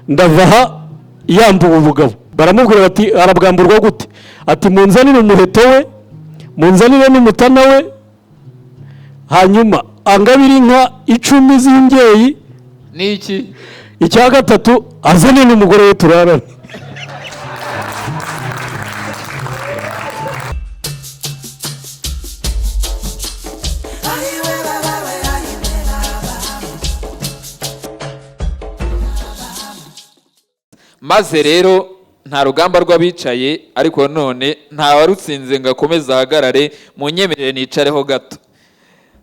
Ndava aha yambuwe ubugabo. Baramubwira bati: "Arabwamburwa gute?" Ati: "Munzanire umuheto we, munzanire n'umutana we, hanyuma angabire inka 10 z'imbyeyi." Ni iki? Icya gatatu, azane n'umugore we turarane. Maze rero nta rugamba rw'abicaye, ariko none nta warutsinze ngo akomeze ahagarare. Mu nyemerere nicareho gato.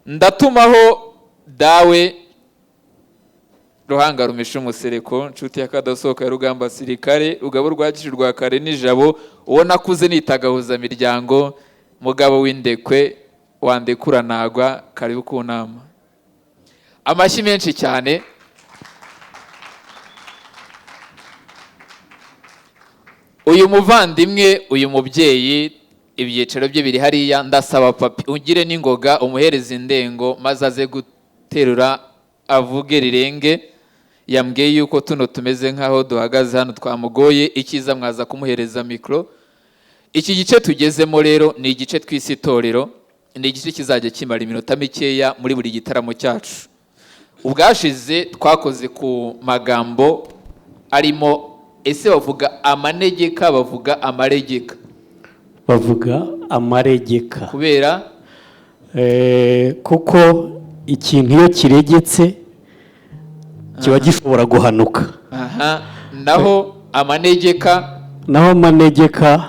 Ndatumaho dawe Ruhanga rumesha umusereko, nshuti y'akadasohoka ya rugamba, sirikare rugabo rwa Gishu rwa kare nijabo, uwo nakuze nitagahuza miryango, mugabo w'indekwe wandekura nagwa, karibu ku nama. Amashyi menshi cyane. Uyu muvandimwe, uyu mubyeyi, ibyicaro bye biri hariya. Ndasaba papi ugire n'ingoga umuhereza indengo, maze aze guterura avuge rirenge. Yambwiye yuko tuno tumeze nk'aho duhagaze hano twamugoye. Icyiza mwaza kumuhereza mikoro. Iki gice tugezemo rero ni igice twise itorero, ni igice kizajya kimara iminota mikeya muri buri gitaramo cyacu. Ubwashize twakoze ku magambo arimo: ese bavuga amanegeka, bavuga amaregeka? Bavuga amaregeka. Kubera? Kuko ikintu iyo kiregetse kiba gishobora guhanuka. Aha naho amanegeka? Naho amanegeka,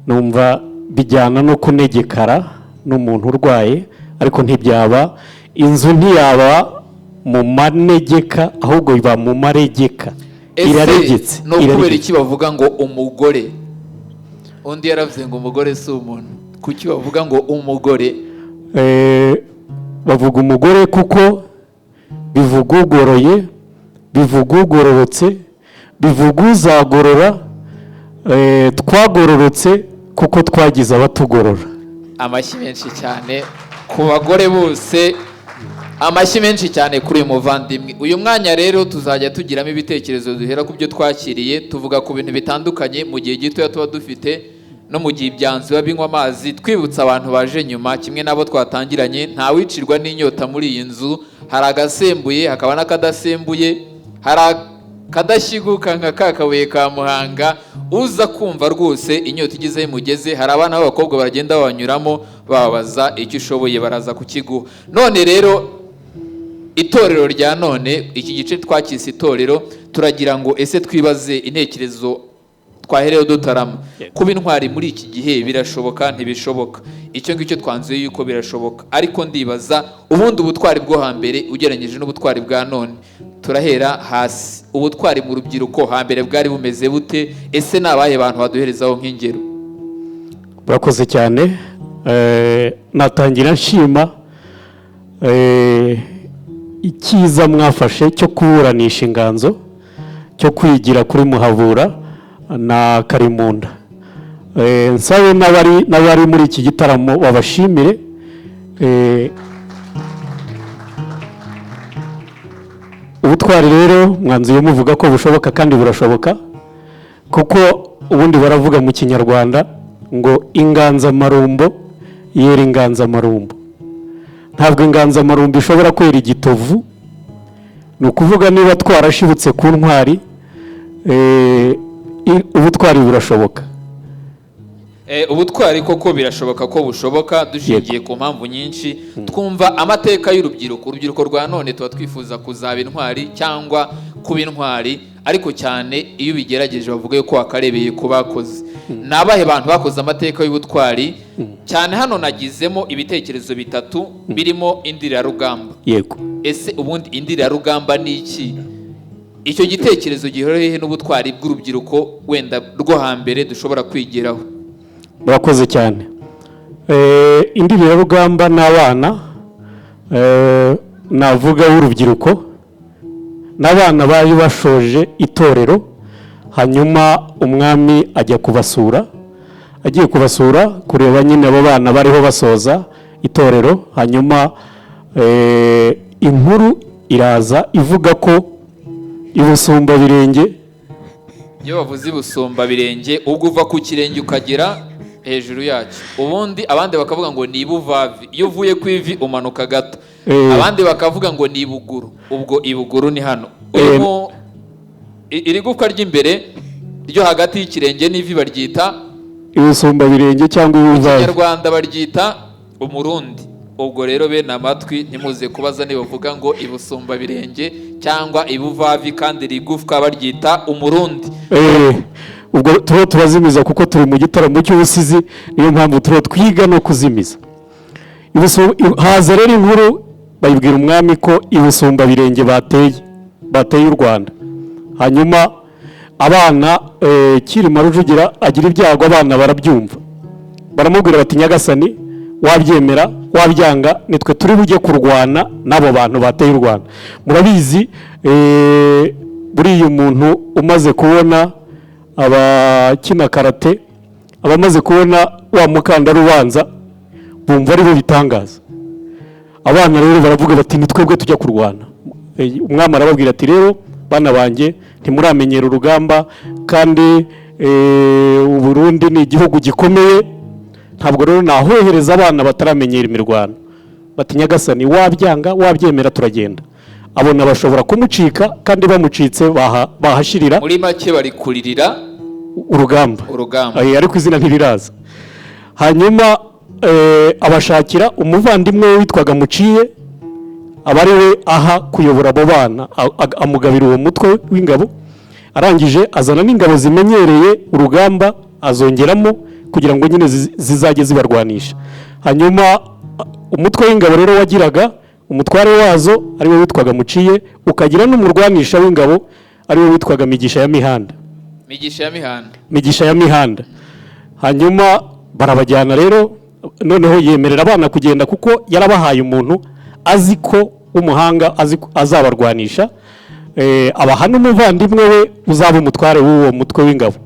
numva bijyana no kunegekara n'umuntu urwaye, ariko ntibyaba inzu, ntiyaba mu manegeka, ahubwo iba mu maregeka. Ese iraregetse. ni ukubera iraregetse. iki bavuga ngo umugore? Undi yaravuze ngo umugore si umuntu. Kuki bavuga ngo umugore? Bavuga umugore kuko bivuga ugoroye, bivuga ugororotse, bivuga uzagorora. Twagororotse kuko twagize abatugorora. Amashyi menshi cyane ku bagore bose, amashyi menshi cyane kuri uyu muvandimwe. Uyu mwanya rero tuzajya tugiramo ibitekerezo duhera ku byo twakiriye, tuvuga ku bintu bitandukanye mu gihe gitoya tuba dufite, no mu gihe ibyanzu biba binywa amazi, twibutsa abantu baje nyuma kimwe n'abo twatangiranye, ntawicirwa n'inyota muri iyi nzu. Hari agasembuye, hakaba n'akadasembuye, hari akadashyiguka nka ka kabuye ka Muhanga. Uza kumva rwose inyota igeze aho imugeze, hari abana b'abakobwa baragenda babanyuramo bababaza icyo ushoboye, baraza kukiguha. None rero itorero rya none, iki gice twakise itorero, turagira ngo ese twibaze intekerezo twaherewe dutarama: kuba intwari muri iki gihe birashoboka, ntibishoboka? Icyo ngicyo twanzuye yuko birashoboka, ariko ndibaza ubundi ubutwari bwo hambere ugereranyije n'ubutwari bwa none. Turahera hasi: ubutwari mu rubyiruko hambere bwari bumeze bute? Ese ni abahe bantu baduherezaho nk'ingero? Murakoze cyane. Natangira nshima icyiza mwafashe cyo kuburanisha inganzo, cyo kwigira kuri Muhabura na Karimunda. Nsabe n'abari muri iki gitaramo babashimire. Ubutwari rero mwanzuye muvuga ko bushoboka, kandi burashoboka, kuko ubundi baravuga mu Kinyarwanda ngo inganzamarumbo yera inganzamarumbo. Ntabwo inganzamarumbo ishobora kwera igitovu. Ni ukuvuga niba twarashibutse ku ntwari, ubutwari burashoboka. Ubutwari koko birashoboka ko bushoboka, dushingiye ku mpamvu nyinshi. Twumva amateka y'urubyiruko, urubyiruko rwa none tuba twifuza kuzaba intwari cyangwa kuba intwari, ariko cyane iyo ubigerageje bavuga yuko wakarebeye ku bakoze. Ni abahe bantu bakoze amateka y'ubutwari cyane? Hano nagizemo ibitekerezo bitatu birimo indirarugamba. Ese ubundi indirarugamba ni iki? Icyo gitekerezo gihuriye hehe n'ubutwari bw'urubyiruko wenda rwo hambere dushobora kwigiraho? Murakoze cyane. Indirarugamba n'abana, navuga w'urubyiruko, n'abana bari bashoje itorero, hanyuma umwami ajya kubasura, agiye kubasura kureba nyine abo bana bariho basoza itorero, hanyuma inkuru iraza ivuga ko Ibusumbabirenge. Iyo bavuze Ibusumbabirenge, ubwo uva ku kirenge ukagera hejuru yacyo. Ubundi abandi bakavuga ngo ni ibuvavi, iyo uvuye ku ivi umanuka gato. Abandi bakavuga ngo ni ibuguru, ubwo ibuguru ni hano. Iri gufwa ry'imbere ryo hagati y'ikirenge n'ivi baryita Ibusumbabirenge cyangwa ibuvavi. Kinyarwanda baryita umurundi. Ubwo rero bene amatwi, ntimuze kubaza nibavuga ngo Ibusumbabirenge cyangwa ibuvavi kandi iri gufwa baryita umurundi. Ubwo turiho turazimiza kuko turi mu gitaramo cy'ubusizi, niyo mpamvu turiho twiga no kuzimiza. Haza rero inkuru, bayibwira umwami ko Ibusumbabirenge bateye u Rwanda. Hanyuma abana, Cyilima Rujugira agira ibyago, abana barabyumva, baramubwira bati: "Nyagasani, wabyemera wabyanga, nitwe turi bujye kurwana n'abo bantu bateye u Rwanda." Murabizi, buriya umuntu umaze kubona abakina karate, abamaze kubona wa mukandara ubanza, bumva ari bo bitangaza. Abana rero baravuga bati: "Ni twebwe tujya kurwana." Umwami arababwira ati: "Rero bana banjye, ntimuramenyera urugamba, kandi Uburundi ni igihugu gikomeye, ntabwo rero nahohereza abana bataramenyera imirwano." Bati: "Nyagasani, wabyanga wabyemera, turagenda." Abona bashobora kumucika, kandi bamucitse bahashirira. Muri make bari kuririra urugamba. Urugamba. Ariko izina ntiriraza. Hanyuma abashakira umuvandimwe we witwaga Muciye, aba ari we aha kuyobora abo bana, amugabira uwo mutwe w'ingabo. Arangije azana n'ingabo zimenyereye urugamba, azongeramo kugira ngo nyine zizajye zibarwanisha. Hanyuma umutwe w'ingabo rero wagiraga umutware wazo ariwe witwaga Muciye, ukagira n'umurwanisha w'ingabo ariwe witwaga Migisha ya Mihanda. Migisha ya Mihanda. Migisha ya Mihanda. Hanyuma barabajyana rero. Noneho yemerera abana kugenda kuko yarabahaye umuntu azi ko w'umuhanga, azi ko azabarwanisha. Abaha n'umuvandimwe we uzaba umutware w'uwo mutwe w'ingabo.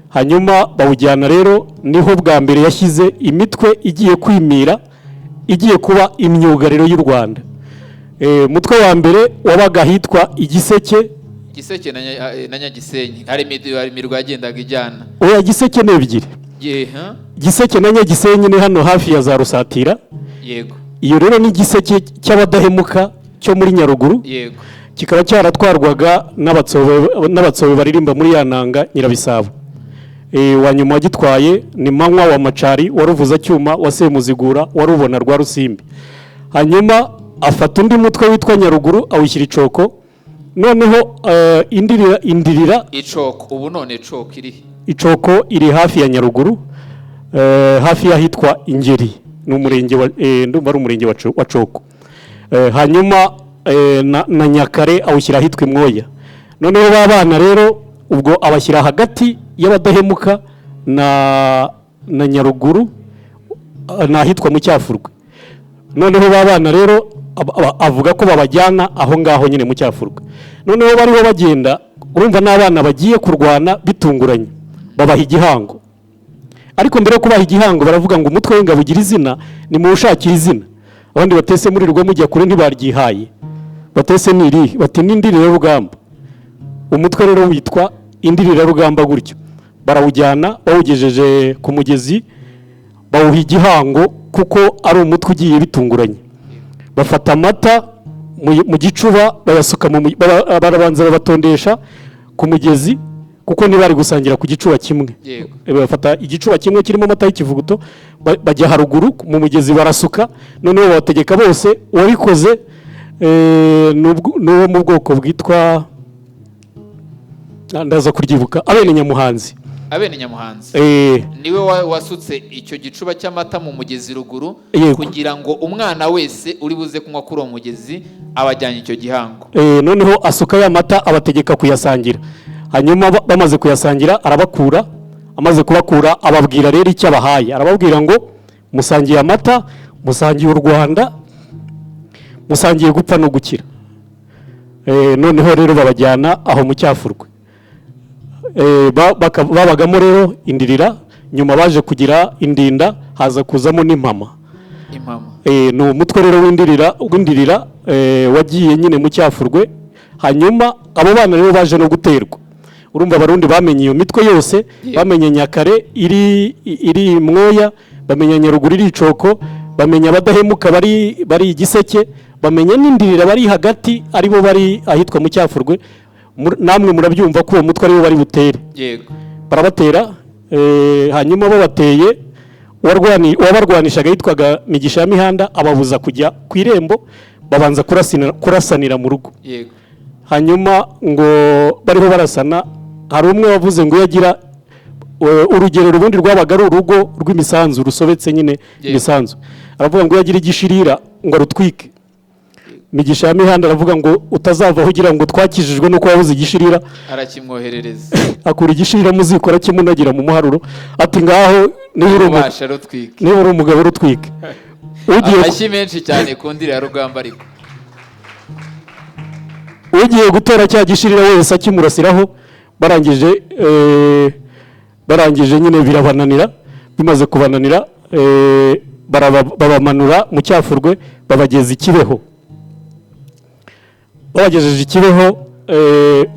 Hanyuma bawujyana rero, niho bwa mbere yashyize imitwe igiye kwimira, igiye kuba imyugariro y'u Rwanda. Umutwe wa mbere wabaga ahitwa Igiseke. Giseke na Nyagisenyi, hari imirwa yagendaga ijyana. Oya, Giseke ni ebyiri. Ye, ha? Giseke na Nyagisenyi ni hano hafi ya za Rusatira. Iyo rero ni Igiseke cy'Abadahemuka cyo muri Nyaruguru, kikaba cyaratwarwaga n'Abatsobe baririmba muri ya nanga Nyirabisabo. Wa nyuma wagitwaye ni Manywa wa Macari wa Ruvuzacyuma wa Semuzigura wa Rubona rwa Rusimbi. Hanyuma afata undi mutwe witwa Nyaruguru, awushyira Icoko. Noneho Indirira. Icoko ubu none Icoko iri? Icoko iri hafi ya Nyaruguru, hafi y'ahitwa Ingeri, ni umurenge wa, ndumva ari umurenge wa Coko. Hanyuma na Nyakare awushyira ahitwa Imwoya. Noneho ba bana rero ubwo abashyira hagati y'Abadahemuka na Nyaruguru, ni ahitwa mu Cyafurwe. Noneho ba bana rero avuga ko babajyana aho ngaho nyine mu Cyafurwe. Noneho bariho bagenda, urumva n'abana bagiye kurwana bitunguranye, babaha igihango. Ariko mbere yo kubaha igihango baravuga ngo: "Umutwe w'ingabo ugira izina, nimuwushakire izina." Abandi batese murirwa mujya kure ntibaryihaye. Batese ni irihe? Bati: "N'Indirirarugamba." Umutwe rero witwa Indirirarugamba gutyo. Barawujyana, bawugejeje ku mugezi bawuha igihango kuko ari umutwe ugiye bitunguranye. Bafata amata mu gicuba bayasuka barabanza babatondesha ku mugezi kuko ntibari gusangira ku gicuba kimwe. Bafata igicuba kimwe kirimo amata y'ikivuguto, bajya haruguru mu mugezi barasuka. Noneho babategeka bose, uwabikoze ni uwo mu bwoko bwitwa, ndaza kuryibuka, Abene Nyamuhanzi. Abene Nyamuhanzi. Niwe wasutse icyo gicuba cy'amata mu mugezi ruguru kugira ngo umwana wese uri buze kunywa kuri uwo mugezi abajyanye icyo gihango. Noneho asuka ya mata, abategeka kuyasangira. Hanyuma bamaze kuyasangira arabakura. Amaze kubakura ababwira rero icyo abahaye, arababwira ngo: "Musangiye amata, musangiye u Rwanda, musangiye gupfa no gukira." Noneho rero babajyana aho mu Cyafurwe. Babagamo rero Indirira, nyuma baje kugira Indinda, haza kuzamo n'Impama. Impama. Ni umutwe rero w'Indirira wagiye nyine mu Cyafurwe. Hanyuma abo bana rero baje no guterwa. Urumva Abarundi bamenye iyo mitwe yose, bamenye Nyakare iri Mwoya, bamenya Nyaruguru iri Icoko, bamenya Abadahemuka bari Igiseke, bamenya n'Indirira bari hagati, aribo bari ahitwa mu Cyafurwe. Namwe murabyumva ko uwo mutwe ariwo bari butere. Barabatera, hanyuma babateye, uwabarwanishaga yitwaga Migisha ya Mihanda, ababuza kujya ku irembo, babanza kurasanira mu rugo. Hanyuma ngo bariho barasana, hari umwe wavuze ngo yagira urugero ubundi rwabaga ari urugo rw'imisanzu rusobetse nyine imisanzu, aravuga ngo yagira igishirira ngo arutwike. Migisha ya Mihanda aravuga ngo utazavaho ugira ngo twakijijwe nuko wabuze igishirira, arakimwoherereza, akura igishirira mu ziko arakimunagira mu muharuro, ati ngaho niba uri umugabo rutwike. Amashyi menshi cyane ku ndira ya rugamba. Ariko ugiye gutora cya gishirira wese akimurasiraho. Barangije nyine birabananira. Bimaze kubananira, babamanura mu Cyafurwe, babageza i Kibeho. Babagejeje i Kibeho,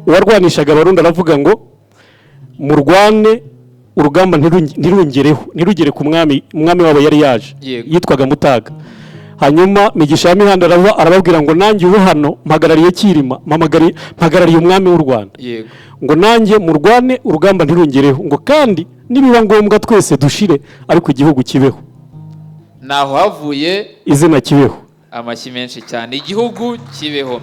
uwarwanishaga Abarundi aravuga ngo murwane urugamba ntirungereho, ntirugere ku mwami. Umwami wabo yari yaje yitwaga Mutaga. Hanyuma Migisha ya Mihanda arababwira ngo nanjye ubu hano mpagarariye Cyirima, mpagarariye umwami w'u Rwanda, ngo nanjye murwane urugamba ntirungereho, ngo kandi nibiba ngombwa twese dushire ariko igihugu kibeho. Naho havuye izina Kibeho. Amashyi menshi cyane, igihugu kibeho.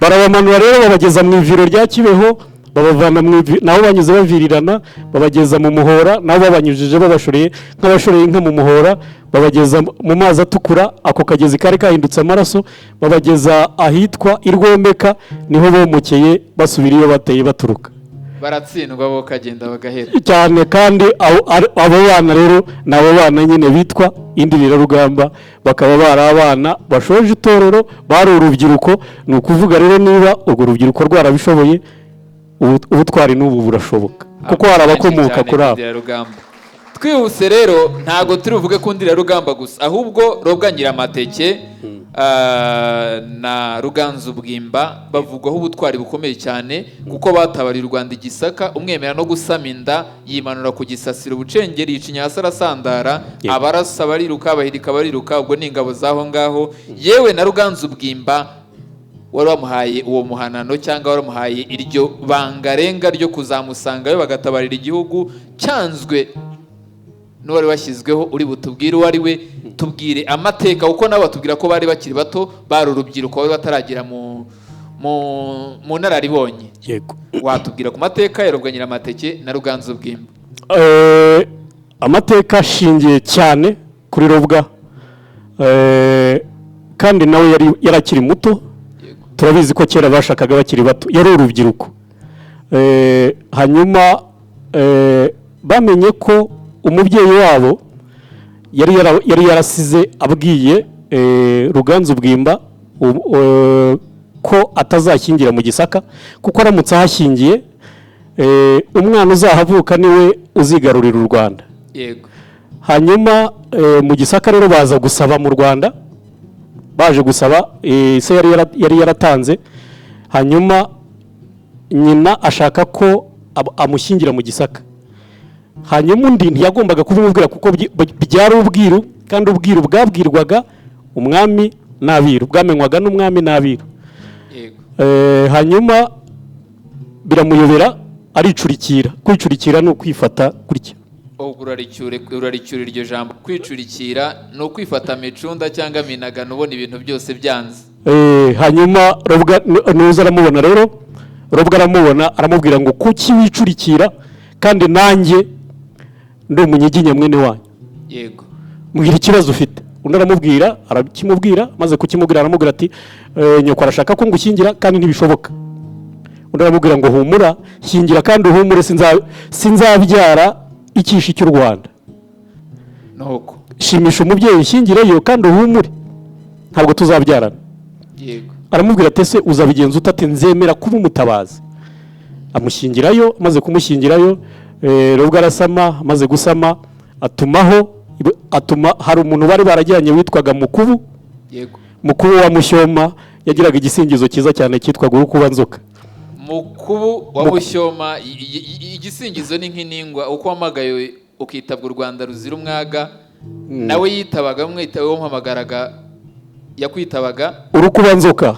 Barabamanura rero babageza mu iviro rya Kibeho, babavana mu naho banyuze bavirirana, babageza mu muhora, nabo babanyujije babashoreye nk'abashoreye inka mu muhora, babageza mu mazi atukura, ako kagezi kari kahindutse amaraso, babageza ahitwa i Rwomeka, niho bomokeye basubira iyo bateye baturuka. Baratsindwa bo kagenda bagahera. Cyane. Kandi abo bana rero ni abo bana nyine bitwa Indirarugamba, bakaba bari abana bashoje itorero, bari urubyiruko. Ni ukuvuga rero niba urwo rubyiruko rwarabishoboye, ubutwari n'ubu burashoboka, kuko hari abakomoka kuri abo. Twihuse rero, ntabwo turi buvuge ku Ndirarugamba gusa, ahubwo Robwa Nyiramateke na Ruganzu Bwimba bavugwaho ubutwari bukomeye cyane, kuko batabariye u Rwanda i Gisaka, umwemera no gusama inda, yimanura ku gisasiro ubucengeri, yica inyasi arasandara, abarasa bariruka, abahirika bariruka, ubwo ni ingabo z'aho ngaho. Yewe na Ruganzu Bwimba wari wamuhaye uwo muhanano, cyangwa wari wamuhaye iryo bangarenga ryo kuzamusangayo bagatabarira igihugu cyanzwe n'uwari washyizweho. Uri butubwire uwo ari we, tubwire amateka, kuko nabo batubwira ko bari bakiri bato, bari urubyiruko, bari bataragera mu nararibonye. Watubwira ku mateka ya Robwa Nyiramateke na Ruganzu Bwimba? Amateka ashingiye cyane kuri Robwa, kandi nawe yari akiri muto. Turabizi ko kera bashakaga bakiri bato, yari urubyiruko. Hanyuma bamenye ko umubyeyi wabo yari yarasize abwiye Ruganzu Bwimba ko atazashyingira mu Gisaka, kuko aramutse ahashyingiye, umwana uzahavuka niwe uzigarurira u Rwanda. Hanyuma mu Gisaka rero baza gusaba mu Rwanda, baje gusaba, se yari yaratanze. Hanyuma nyina ashaka ko amushyingira mu Gisaka. Hanyuma undi ntiyagombaga kubimubwira, kuko byari ubwiru, kandi ubwiru bwabwirwaga umwami n'abiru, bwamenywaga n'umwami n'abiru. Hanyuma biramuyobera, aricurikira. Kwicurikira ni ukwifata gutya. Ubwo uraricyura iryo jambo kwicurikira, ni ukwifata micunda cyangwa minagano, ubona ibintu byose byanze. Hanyuma Robwa nuza aramubona rero, Robwa aramubona, aramubwira ngo kuki wicurikira kandi nanjye ndi umunyiginya mwene wanyu? Mbwira ikibazo ufite. Undi aramubwira, arakimubwira. Maze kukimubwira aramubwira ati nyoko arashaka ko ngushyingira kandi ntibishoboka. Undi aramubwira ngo humura, shyingira kandi uhumure, sinzabyara ikishi cy'u Rwanda. Nuko shimisha umubyeyi ushyingireyo kandi uhumure, ntabwo tuzabyarana. Aramubwira ati ese uzabigenza ute? Ati nzemera kuba umutabazi. Amushyingirayo. Amaze kumushyingirayo, Robwa arasama. Amaze gusama atumaho, atuma hari umuntu bari barajyanye witwaga Mukubu. Mukubu wa Mushyoma. Yagiraga igisingizo cyiza cyane cyitwaga Urukubanzoka. Mukubu wa Mushyoma, igisingizo ni nk'iningwa, uko wamagaye ukitabwa u Rwanda ruzira umwaga. Nawe yitabaga mwita, wamuhamagaraga yakwitabaga Urukubanzoka,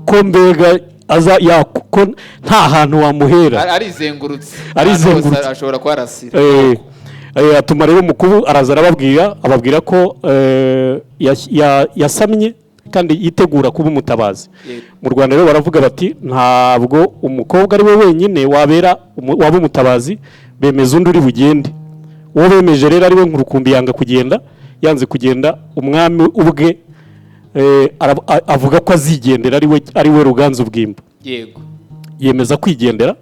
ko mbega aza ko nta hantu wamuhera. Arizengurutse. Arizengurutse. Ahantu hose ashobora kuharasira. Atuma rero Mukubu araza arababwira, ababwira ko yasamye kandi yitegura kuba umutabazi. Mu Rwanda rero baravuga bati ntabwo umukobwa ari we wenyine wabera waba umutabazi, bemeza undi uri bugende. Uwo bemeje rero ari we Nkurukumbi yanga kugenda. Yanze kugenda, umwami ubwe avuga ko azigendera, ari we Ruganzu Bwimba. Yemeza kwigendera,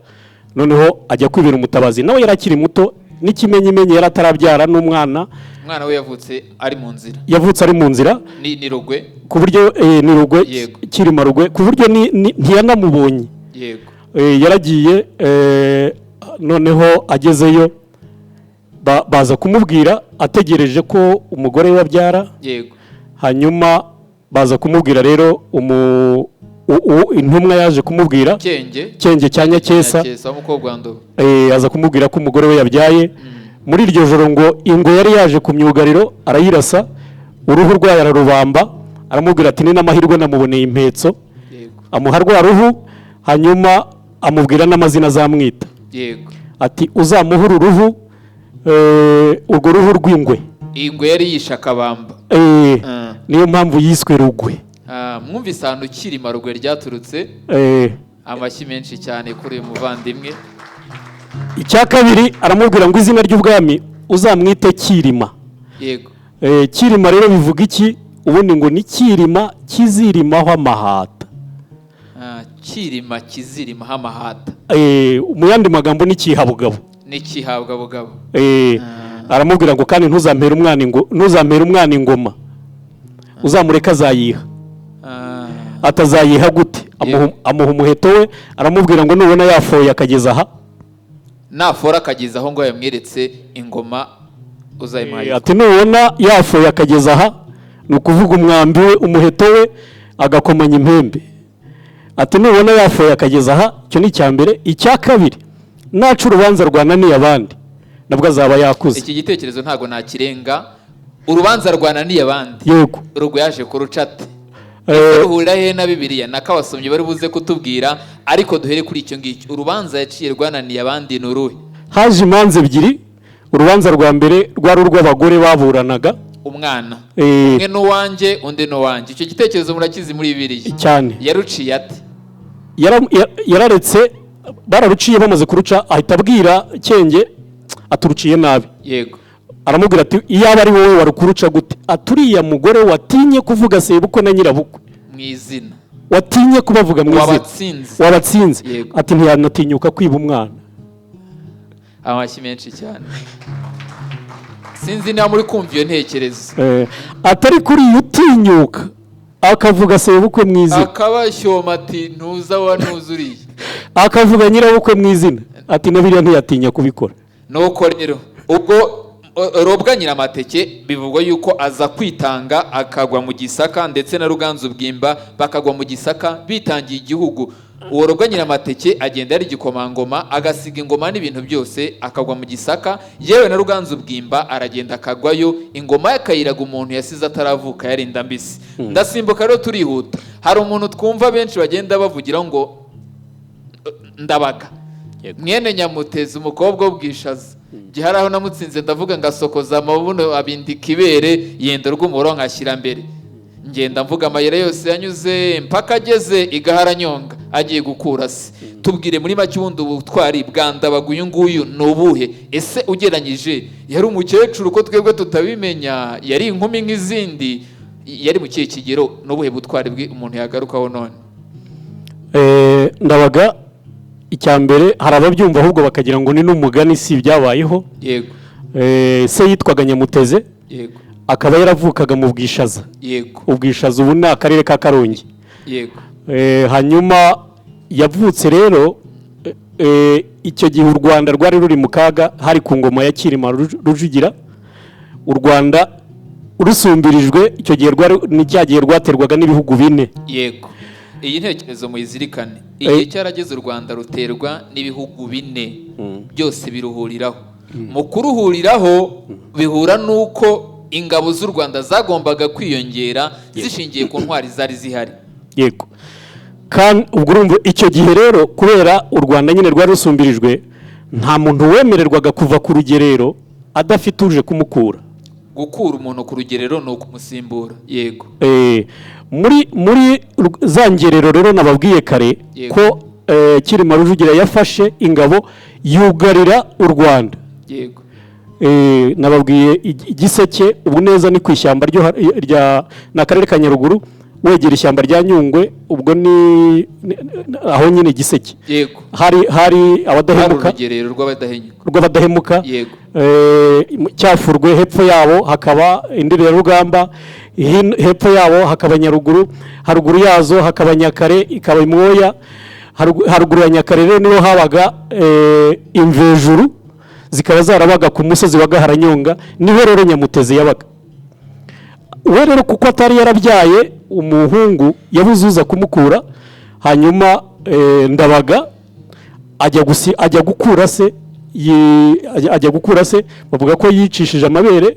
noneho ajya kwibera umutabazi. Nawe yari akiri muto, n'ikimenyimenyi yari atarabyara n'umwana. Umwana we yavutse ari mu nzira. Yavutse ari mu nzira. Ni Rugwe. Ku buryo ni Rugwe. Cyilima Rugwe, ku buryo ntiyanamubonye. Yaragiye, noneho agezeyo baza kumubwira ategereje ko umugore we abyara. Hanyuma baza kumubwira rero intumwa yaje kumubwira Cyenge. Cyenge cya Nyakesa. Nyakesa w'umukobwa wa Ndoba. Aza kumubwira ko umugore we yabyaye. Muri iryo joro ngo ingwe yari yaje ku myugariro arayirasa, uruhu rwayo ararubamba, aramubwira ati ni n'amahirwe namuboneye impetso. Amuha rwa ruhu, hanyuma amubwira n'amazina azamwita. Ati uzamuhe uru ruhu, urwo ruhu rw'ingwe. Ingwe yari yishe akabamba. Niyo mpamvu yiswe Rugwe. Ah, mwumvise ahantu Cyilima Rugwe ryaturutse. Amashyi menshi cyane kuri uyu muvandimwe. Icya kabiri aramubwira ngo izina ry'ubwami uzamwite Cyirima. Cyirima rero bivuga iki? Ubundi ngo ni Cyirima kizirimaho amahata. Ah, Cyirima kizirimaho amahata. Mu yandi magambo ni Cyihabugabo. Ni Cyihabwa bugabo. Aramubwira ngo kandi ntuzampere umwana ingoma, uzamureke azayiha. Atazayiha gute? Amuha umuheto we, aramubwira ngo nubona yafoye akageza aha, nafora akageza aho ngo yamweretse ingoma uzayimuha. Ati nubona yafoye akageza aha, ni ukuvuga umwambi we, umuheto we, agakomanya impembe, ati nubona yafoye akageza aha, icyo ni icya mbere. Icya kabiri, naca urubanza rwananiye abandi nabwo azaba yakuze. Iki gitekerezo ntabwo nakirenga, urubanza rwananiye abandi. Yego. Rugwe yaje kurucate. Ruhurira he na Bibiliya? Nako abasomyi bari buze kutubwira, ariko duhere kuri icyo ngicyo. Urubanza yaciye rwananiye abandi ni uruhe? Haje imanza ebyiri. Urubanza rwa mbere rwari urw'abagore baburanaga umwana umwe n'uwanjye, undi n'uwanjye. Icyo gitekerezo murakizi muri Bibiliya? Cyane. Yaruciye ate? Yararetse bararuciye. Bamaze kuruca ahita abwira Cyenge aturuciye nabi. Aramubwira ati iyaba ari wowe wari kuruca gute? Ati uriya mugore watinye kuvuga sebukwe na nyirabukwe mu izina, watinye kubavuga mu izina, wabatsinze. Wabatsinze. Ati ntiyanatinyuka kwiba umwana. Amashyi menshi cyane. Sinzi niba muri kumva iyo ntekerezo. Atari kuri iyo utinyuka akavuga sebukwe mu izina, akabashyoma ati ntuza wa ntuza uriya, akavuga nyirabukwe mu izina, ati na biriya ntiyatinya kubikora. Nuko rero ubwo Robwa Nyiramateke bivugwa yuko aza kwitanga akagwa mu Gisaka, ndetse na Ruganzu Bwimba bakagwa mu Gisaka bitangiye igihugu. Uwo Robwa Nyiramateke agenda ari igikomangoma, agasiga ingoma n'ibintu byose, akagwa mu Gisaka. Yewe na Ruganzu Bwimba aragenda akagwayo, ingoma ye akayiraga umuntu yasize ataravuka, yarinda mbisi. Ndasimbuka rero, turihuta. Hari umuntu twumva benshi bagenda bavugira ngo Ndabaga mwene Nyamutezi umukobwa w'ubwishaza, gihe aho namutsinze ndavuga ngasokoza amabuno abindika ibere yenda rw'umuro nkashyira mbere, ngenda mvuga amayira yose yanyuze mpaka ageze igaharanyonga agiye gukura se. Tubwire muri make, ubundi ubutwari bwa Ndabaga uyu nguyu ni ubuhe? Ese ugereranyije yari umukecuru ko twebwe tutabimenya, yari inkumi nk'izindi, yari mu kihe kigero? Ni ubuhe butwari bwe umuntu yagarukaho none? Ndabaga icya mbere hari ababyumva ahubwo bakagira ngo ni n'umugani, si ibyabayeho. Se yitwaga Nyamuteze. Akaba yaravukaga mu Bwishaza. Ubwishaza ubu ni akarere ka Karongi. Hanyuma yavutse rero icyo gihe u Rwanda rwari ruri mu kaga, hari ku ngoma ya Cyilima Rujugira. U Rwanda rusumbirijwe icyo gihe rwari ni cya gihe rwaterwaga n'ibihugu bine. Iyi ntekerezo muyizirikane. Igihe cyarageze, u Rwanda ruterwa n'ibihugu bine, byose biruhuriraho. Mu kuruhuriraho bihura n'uko ingabo z'u Rwanda zagombaga kwiyongera zishingiye ku ntwari zari zihari. Yego, kandi ubwo urumva icyo gihe rero, kubera u Rwanda nyine rwari rusumbirijwe, nta muntu wemererwaga kuva ku rugerero adafite uje kumukura. Gukura umuntu ku rugerero ni ukumusimbura, yego. Muri za ngerero rero nababwiye kare ko Cyilima Rujugira yafashe ingabo yugarira u Rwanda. Nababwiye Igiseke, ubu neza ni ku ishyamba ryo rya ni akarere ka Nyaruguru, wegera ishyamba rya Nyungwe, ubwo ni aho nyine Giseke. Hari Hari Abadahemuka. Urugerero rw'Abadahenyuka. Rw'Abadahemuka. Cyafurwe, hepfo yabo hakaba Indirarugamba, hepfo yabo hakaba Nyaruguru, haruguru yazo hakaba Nyakare, ikaba Imwoya. Haruguru ya Nyakare rero niho habaga Imvejuru, zikaba zarabaga ku musozi wa Gaharanyonga. Niho rero Nyamutezi yabaga. We rero kuko atari yarabyaye umuhungu, yabuze uza kumukura. Hanyuma Ndabaga ajya gukura se, ajya gukura se. Bavuga ko yicishije amabere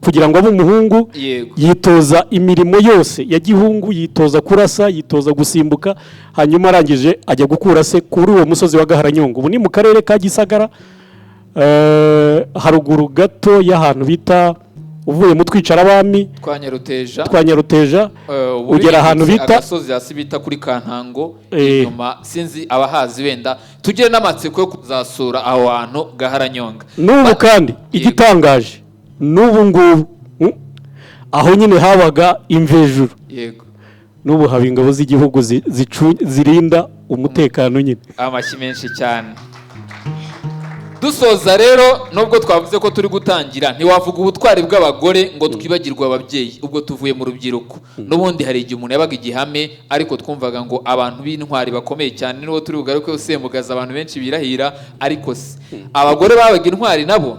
kugira ngo abe umuhungu. Yitoza imirimo yose ya gihungu, yitoza kurasa, yitoza gusimbuka, hanyuma arangije ajya gukura se kuri uwo musozi wa Gaharanyonga. Ubu ni mu karere ka Gisagara, haruguru gato y'ahantu bita, uvuye mu Twicarabami Twa Nyaruteja. Twa Nyaruteja. Ubu Ugera ahantu bihindutse bita agasozi hasi bita kuri Kantango inyuma. Sinzi abahazi, wenda tugire n'amatsiko yo kuzasura aho hantu Gaharanyonga. N'ubu kandi igitangaje, n'ubu ngubu, aho nyine habaga Imvejuru, n'ubu haba ingabo z'igihugu zirinda umutekano nyine. Amashyi menshi cyane. Dusoza rero, nubwo twavuze ko turi gutangira, ntiwavuga ubutwari bw'abagore ngo twibagirwe ababyeyi. Ubwo tuvuye mu rubyiruko, n'ubundi hari igihe umuntu yabaga igihame, ariko twumvaga ngo abantu b'intwari bakomeye cyane, n'uwo turi bugaruke Semugaza, abantu benshi birahira. Ariko se abagore babaga intwari nabo?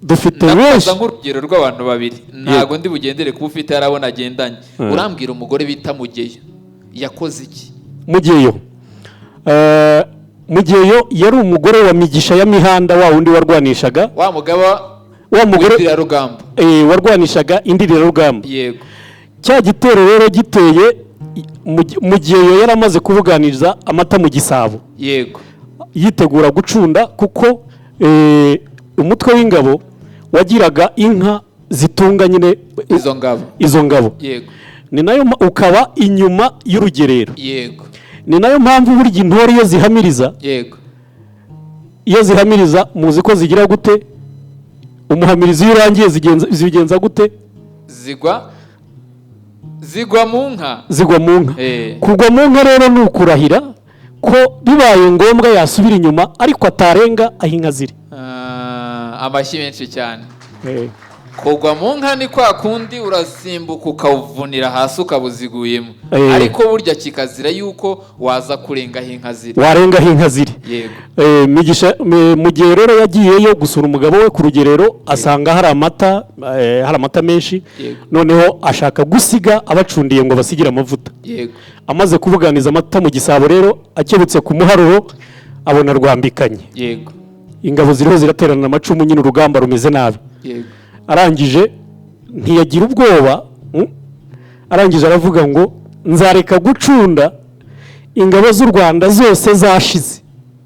Dufite Ndakubaza benshi. nk'urugero rw'abantu babiri, ntabwo ndi bugendere kuba ufite yarabona agendanye. Urambwira umugore bita Mugeyo yakoze iki? Mugeyo, Mugeyo yari umugore wa Migisha ya Mihanda, wa wundi warwanishaga wa mugaba wa mugore w'Indirarugamba. Warwanishaga Indirarugamba. Cya gitero rero giteye, Mugeyo yari amaze kubuganiza amata mu gisabo, yitegura gucunda, kuko umutwe w'ingabo wagiraga inka zitunga nyine izo ngabo. Izo ngabo. Ni nayo ukaba inyuma y'urugerero. Ni nayo mpamvu burya intore iyo zihamiriza, iyo zihamiriza, muzi ko zigira gute? Umuhamirizo iyo urangiye zigenza gute? Zigwa mu nka. Zigwa mu nka. Kugwa mu nka rero ni ukurahira ko bibaye ngombwa yasubira inyuma, ariko atarenga aho inka ziri. Ah, amashyi menshi cyane. Kugwa mu nka ni kwa kundi urasimbuka ukawuvunira hasi, ukabuziguyemo. Ariko burya kikazira yuko waza kurenga aho inka ziri. Warenga aho inka ziri. Migisha mu gihe rero yagiyeyo gusura umugabo we ku rugerero, asanga hari amata, hari amata menshi. Noneho ashaka gusiga abacundiye ngo basigire amavuta. Amaze kubuganiza amata mu gisabo rero, akebutse ku muharuro abona rwambikanye. Ingabo ziriho ziraterana amacumu nyine, urugamba rumeze nabi. Arangije ntiyagira ubwoba, Arangije aravuga ngo: "Nzareka gucunda ingabo z'u Rwanda zose zashize."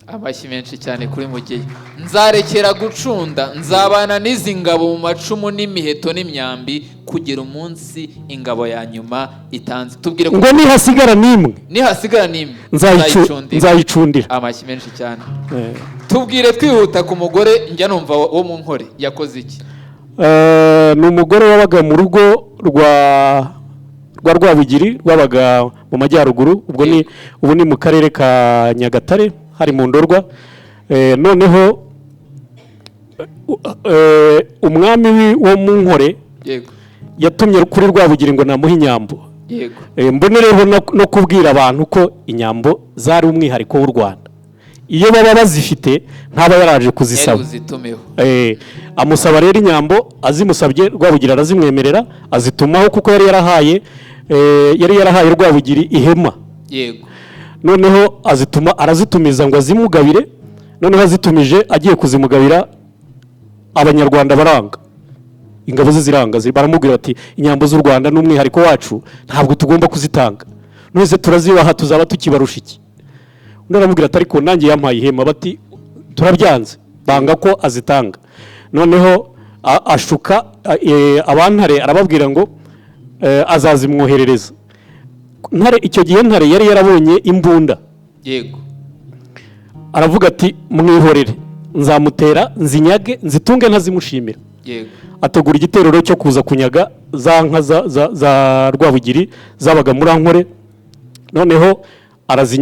Amashyi menshi cyane kuri Mugeyo. "Nzarekera gucunda, nzabana n'izi ngabo mu macumu n'imiheto n'imyambi kugera umunsi ingabo ya nyuma itanze." Tubwire ko ngo nihasigara n'imwe, nihasigara n'imwe nzayicundira. Nzayicundira. Amashyi menshi cyane. Tubwire twihuta ku mugore njya numva wo mu Nkore, yakoze iki? Ni umugore wabaga mu rugo rwa Rwabugiri, rwabaga mu majyaruguru, ubwo ni ubu ni mu karere ka Nyagatare, hari mu Ndorwa. Noneho umwami wo mu Nkore yatumye kuri Rwabugiri ngo namuhe inyambo. Mbonereho no kubwira abantu ko inyambo zari umwihariko w'u Rwanda. Iyo baba bazifite ntaba yaraje yari kuzisaba. Buzitumeho. Amusaba rero inyambo, azimusabye Rwabugira arazimwemerera, azitumaho kuko yari yarahaye Yari yarahaye Rwabugiri ihema. Noneho azituma, arazitumiza ngo azimugabire. Noneho azitumije, agiye kuzimugabira, Abanyarwanda baranga, ingabo ze ziranga, baramubwira bati: "Inyambo z'u Rwanda n'umwihariko wacu, ntabwo tugomba kuzitanga. None turazibaha, tuzaba tukibarusha iki?" Undi aramubwira ati: "Ariko nanjye yampaye ihema." Bati: "Turabyanze." Banga ko azitanga. Noneho ashuka abantare, arababwira ngo azazimwoherereza. Ntare, icyo gihe Ntare yari yarabonye imbunda. Aravuga ati: "Mwihorere, nzamutera nzinyage, nzitunge ntazimushimira." Ategura igitero cyo kuza kunyaga za nka za Rwabugiri zabaga muri Ankore. Noneho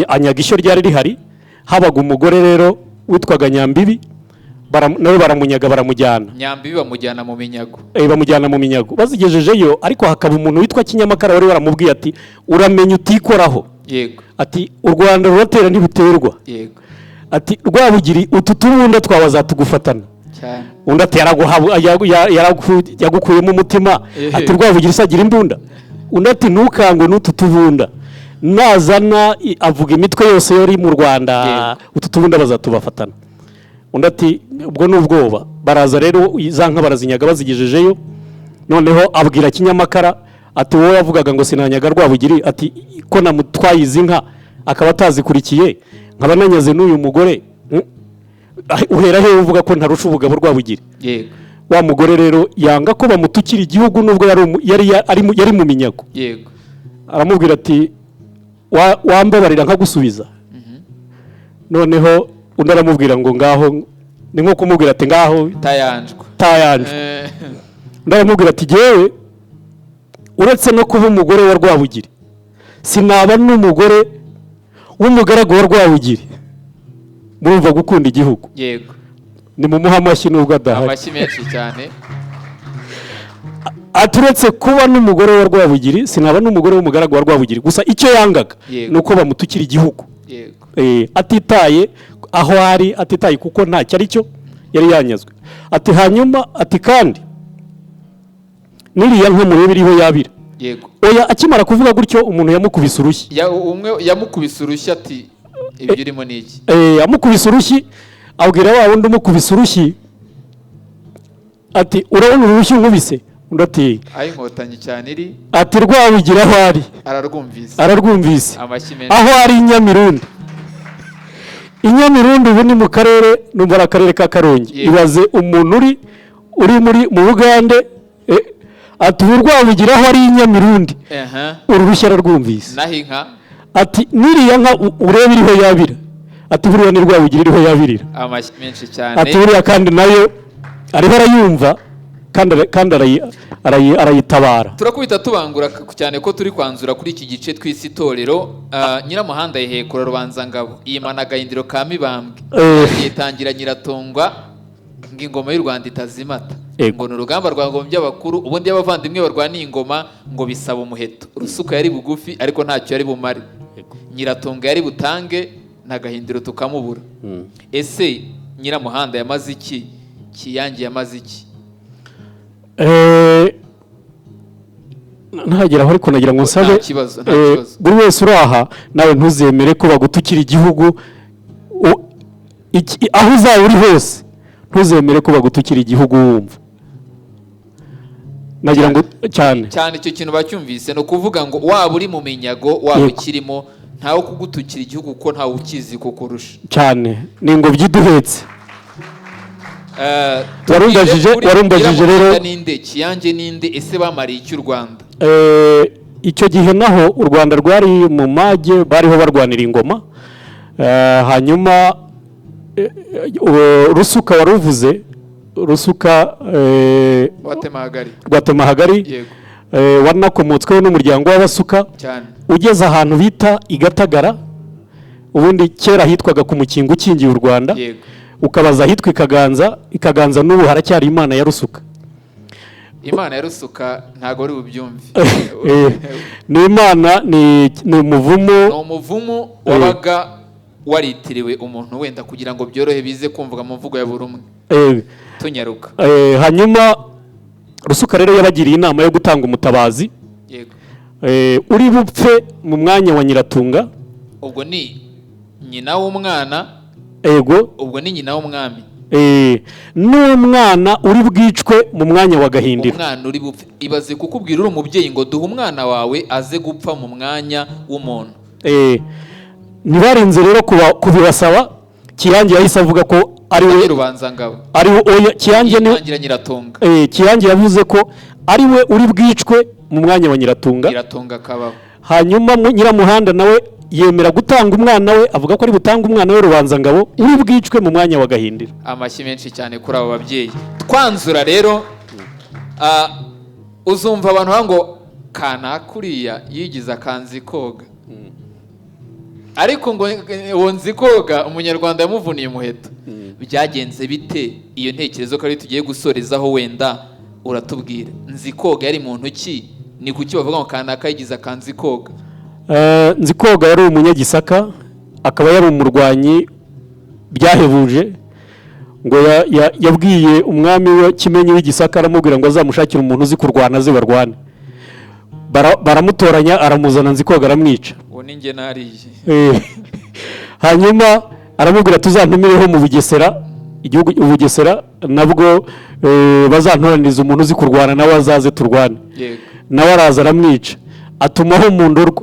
anyaga ishyo ryari rihari. Habaga umugore rero witwaga Nyambibi, nawe baramunyaga, baramujyana. Nyambibi bamujyana mu minyago. Bamujyana mu minyago. Bazigejejeyo ariko, hakaba umuntu witwa Kinyamakara wari waramubwiye ati: "Uramenye utikoraho." Ati: "U Rwanda ruratera ntibuterwa." Ati: "Rwabugiri, utu tubunda twawe azatugufatana." Undi ati: "Yagukuyemo umutima." Ati: "Rwabugiri se agira imbunda?" Undi ati: "Ntukangwe n'utu tubunda, nazana avuga imitwe yose yari mu Rwanda, utu tubunda bazatubafatana." Undi ati: "Ubwo ni ubwoba." Baraza rero, za nka barazinyaga. Bazigejejeyo, noneho abwira Kinyamakara ati: "Wowe wavugaga ngo sinanyaga Rwabugiri," ati, "ko namutwaye izi nka akaba atazikurikiye, nkaba nanyaze n'uyu mugore, uhera he uvuga ko ntarusha ubugabo Rwabugiri?" Wa mugore rero yanga ko bamutukira igihugu, nubwo yari umu- yari ya- ari mu- yari mu minyago. Aramubwira ati: "Wambabarira nkagusubiza?" Noneho undi aramubwira ngo ngaho, ni nko kumubwira ati: "Ngaho Tayanjwa. Tayanje." Undi aramubwira ati: "Jyewe uretse no kuba umugore wa Rwabugiri, sinaba n'umugore w'umugaragu wa Rwabugiri." Murumva gukunda igihugu. Ni mumuhe amashyi nubwo adahari. Amashyi menshi cyane. Aturetse kuba n'umugore wa Rwabugiri, sinaba n'umugore w'umugaragu wa Rwabugiri. Gusa icyo yangaga ni uko bamutukira igihugu. Atitaye aho ari, atitaye kuko ntacyo ari cyo yari yanyazwe. Ati hanyuma, ati kandi n'iriya nka murebe iriho yabira. Oya, akimara kuvuga gutyo, umuntu yamukubise urushyi. Umwe yamukubise urushyi ati: "Ibyo urimo ni iki?" Amukubise urushyi, abwira wa wundi umukubise urushyi ati: "Urabona uru rushyi unkubise?" Undi ati: Aho Inkotanyi cyane iri. Ati: "Rwabugira aho ari Ararwumvise. Ararwumvise." Amashyi menshi. Aho ari i Nyamirundi. I Nyamirundi ubu ni mu karere, numva ari akarere ka Karongi. Ibaze umuntu uri mu Bugande, ati: "Ubu Rwabugira aho ari i Nyamirundi, uru rushyi ararwumvise." Naho inka? Ati: "N'iriya nka urebe iriho yabira," ati, "buriya ni Rwabugira iriho yabirira." Amashyi menshi cyane. Ati: "Buriya kandi nayo ariho arayumva, kandi arayitabara." Turakubita tubangura cyane ko turi kwanzura kuri iki gice twise itorero. Nyiramuhanda yihekura Rubanzangabo, yimana Agahindiro ka Mibambwe, yitangira Nyiratongwa ngo ingoma y'u Rwanda itazimata. Ngo ni urugamba rwa ngombya abakuru. Ubundi iyo abavandimwe barwaniye ingoma, ngo bisaba umuheto. Rusuka yari bugufi, ariko ntacyo yari bumare. Nyiratunga yari butange na Gahindiro tukamubura. Ese Nyiramuhanda yamaze iki? Kiyange yamaze iki? Ntageraho, ariko nagira ngo nsabe Nta kibazo, nta kibazo. buri wese uri aha, nawe ntuzemere ko bagutukira igihugu. Aho uzaba uri hose, ntuzemere ko bagutukira igihugu wumva. Nagira ngo cyane. Cyane, icyo kintu bacyumvise. Ni ukuvuga ngo waba uri mu minyago, waba ukirimo, ntawe kugutukira igihugu, kuko ntawe ukizi kukurusha. Cyane, ni ingobyi iduhetse. Tubwire kuri Warumbajije Nyiramuhanda rero. Ninde Kiyange? Ninde? Ese bamariye iki u Rwanda? Icyo gihe naho u Rwanda rwari mu mage, bariho barwanira ingoma. Hanyuma Rusuka waruvuze, Rusuka Watemahagari. Rwatemahagari, wanakomotsweho n'umuryango w'Abasuka. Ugeze ahantu bita i Gatagara, ubundi kera hitwaga ku Mukingo ukingiye u Rwanda, ukabaza ahitwa i Kaganza. I Kaganza n'ubu haracyari Imana ya Rusuka. Imana ya Rusuka ntabwo ari bubyumve. Ni Imana, ni umuvumo. Ni umuvumo wabaga waritiriwe umuntu, wenda kugira ngo byorohe bize kumvuga mu mvugo ya buri umwe. Tunyaruka. Hanyuma Rusuka rero yabagiriye inama yo gutanga umutabazi. Uri bupfe mu mwanya wa Nyiratunga. Ubwo ni nyina w'umwana. Ego. Ubwo ni nyina w'umwami. N'umwana uri bwicwe mu mwanya wa Gahindiro. Umwana uri bupfe. Ibaze kukubwira uri umubyeyi ngo duhe umwana wawe aze gupfa mu mwanya w'umuntu. Ntibarinze rero kubibasaba, Kiyange yahise avuga ko ari we. Rubanzangabo. Ari we, oya, Kiyange ni yitangira Nyiratunga. Kiyange yavuze ko ari we uri bwicwe mu mwanya wa Nyiratunga. Nyiratunga akabaho. Hanyuma Nyiramuhanda nawe yemera gutanga umwana we, avuga ko ari butange umwana we Rubanzangabo uri bwicwe mu mwanya wa Gahindiro. Amashyi menshi cyane kuri abo babyeyi. Twanzura rero, uzumva abantu bavuga ngo kanaka uriya yigize akanzi koga, ariko ngo uwo nzi koga umunyarwanda yamuvuniye umuheto. Byagenze bite? Iyo ntekerezo ko ari tugiye gusorezaho, wenda uratubwira nzi koga yari muntu ki? Ni kuki bavuga ngo kanaka yigize akanzi koga? Nzikoga yari umunyagisaka, akaba yari umurwanyi byahebuje. Ngo yabwiye umwami we Kimenyi w'Igisaka, aramubwira ngo azamushakire umuntu uzi kurwana aze barwane. Baramutoranya, aramuzana, Nzikoga aramwica. Uwo ni njye nariye. Hanyuma aramubwira tuzantumireho mu Bugesera, igihugu Ubugesera nabwo, bazantoraniriza umuntu uzi kurwana nawe azaze turwane. Nawe araza aramwica. Atumaho mu Ndorwa,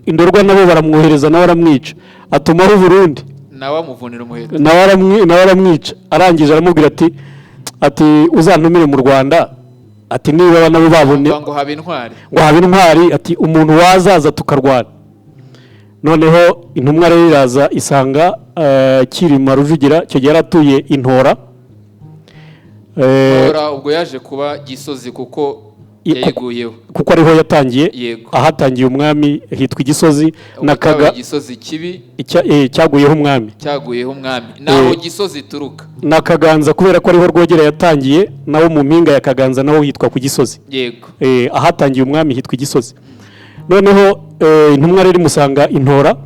Indorwa nabo baramwohereza, nawe aramwica. Atumaho Burundi, nawe amuvunira umuheto. Nawe aramwica. Arangije aramubwira ati uzantumire mu Rwanda, ati niba nabo babone ngo habe intwari, ngo habe intwari, ati umuntu wazaza tukarwana. Noneho intumwa rero iraza isanga Cyilima Rujugira, icyo gihe yaratuye Intora. Ntora ubwo yaje kuba Gisozi kuko yayiguyeho, kuko ariho yatangiye. Ahatangiye umwami hitwa Igisozi na Kaga, Gisozi kibi cyaguyeho umwami, cyaguyeho umwami naho Gisozi ituruka na Kaganza, kubera ko ariho Rwogera yatangiye, nawo mu mpinga ya Kaganza naho hitwa ku Gisozi. Yego. Ahatangiye umwami hitwa Igisozi. Noneho intumwa rero imusanga Intora,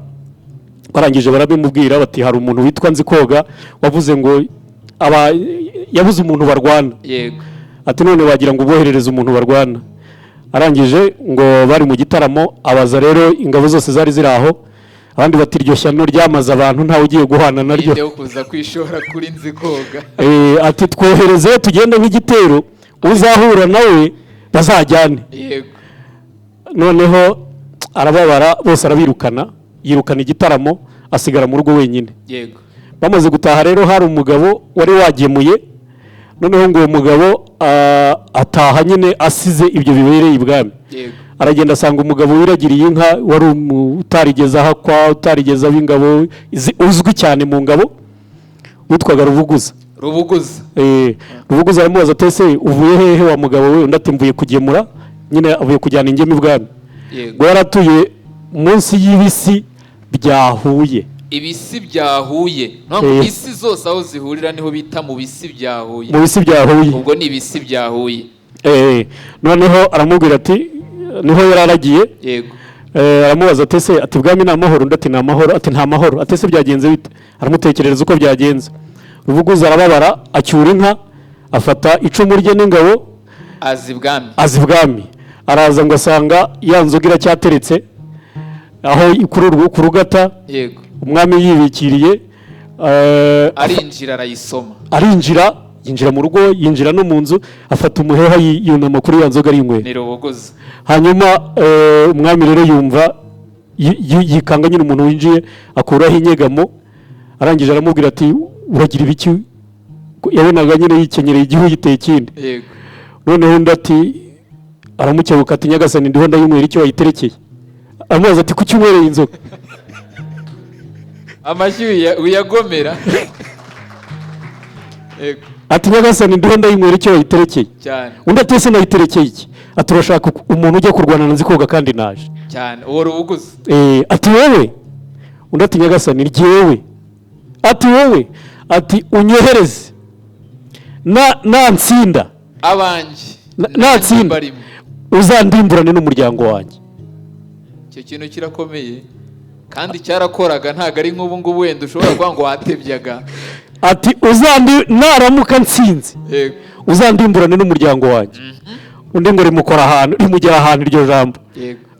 barangije barabimubwira bati hari umuntu witwa Nzikoga wavuze ngo aba yabuze umuntu barwana. Yego. Ati none wagira ngo uboherereze umuntu barwana. Arangije ngo bari mu gitaramo, abaza rero ingabo zose zari ziri aho, abandi bati iryo shyano ryamaze abantu ntawe ugiye guhana naryo, ninde kuza kwishora kuri Nzikoga. Ati twohereze tugende nk'igitero, uzahura nawe bazajyane. Yego. Noneho arababara bose arabirukana, yirukana igitaramo, asigara mu rugo wenyine. Yego. Bamaze gutaha rero hari umugabo wari wagemuye, noneho ngo uwo mugabo ataha nyine asize ibyo bibereye ibwami. Aragenda asanga umugabo wiragiriye inka, wari utarigeze ahakwa, utarigeze aba ingabo, uzwi cyane mu ngabo, witwaga Rubuguza. Rubuguza. Rubuguza aramubaza ati ese uvuye hehe wa mugabo we? Undi ati mvuye kugemura, nyine avuye kujyana ingemu ibwami. Yego. Ngo yaratuye munsi y'ibisi bya Huye. Ibisi bya Huye. Isi zose aho zihurira niho bita mu bisi bya Huye. Mu bisi bya Huye. Ubwo ni ibisi bya Huye. Noneho aramubwira ati niho yararagiye. Yego. Aramubaza ati ese ati bwami ni amahoro? Undi ati ni amahoro. Ati nta mahoro. Ati ese byagenze bite? Aramutekerereza uko byagenze. Rubuguza arababara, acyura inka, afata icumu rye n'ingabo, azi bwami. Azi bwami. Araza ngo asanga ya nzoga iracyateretse aho ku rugata. Yego. Umwami yibikiriye, arinjira arayisoma. Arinjira, yinjira mu rugo, yinjira no mu nzu, afata umuheha yunama kuri ya nzoga arinywera. Ni Rubuguza. Hanyuma umwami rero yumva yikanga nyine umuntu winjiye, akuraho inyegamo, arangije aramubwira ati uragira ibiki? Yabonaga nyine yikenyereye igihu yiteye ikindi. Yego. Noneho undi ati aramukebuka ati nyagasani ndiho ndayinywera icyo wayiterekeye. Aramubaza ati kuki unywereye inzoga? Amashyi uyagomera. Yego. Ati nyagasani ndiho ndayinywera icyo wayiterekeye. Cyane. Undi ati ese nayiterekeye iki? Ati urashaka umuntu ujya kurwana na Nzikoga kandi naje. Cyane, uwo Rubuguza. Ati wowe? Undi ati nyagasani ryewe. Ati wowe? Ati unyohereze na nsinda abanjye natsinda uzandimburane n'umuryango wanjye. Icyo kintu kirakomeye kandi cyarakoraga, ntago ari nk'ubu ngubu wenda ushobora kuvuga ngo watebyaga. Ati uzandi naramuka nsinze uzandimburane n'umuryango wanjye. Undi ngo rimukora ahantu, rimugera ahantu iryo jambo.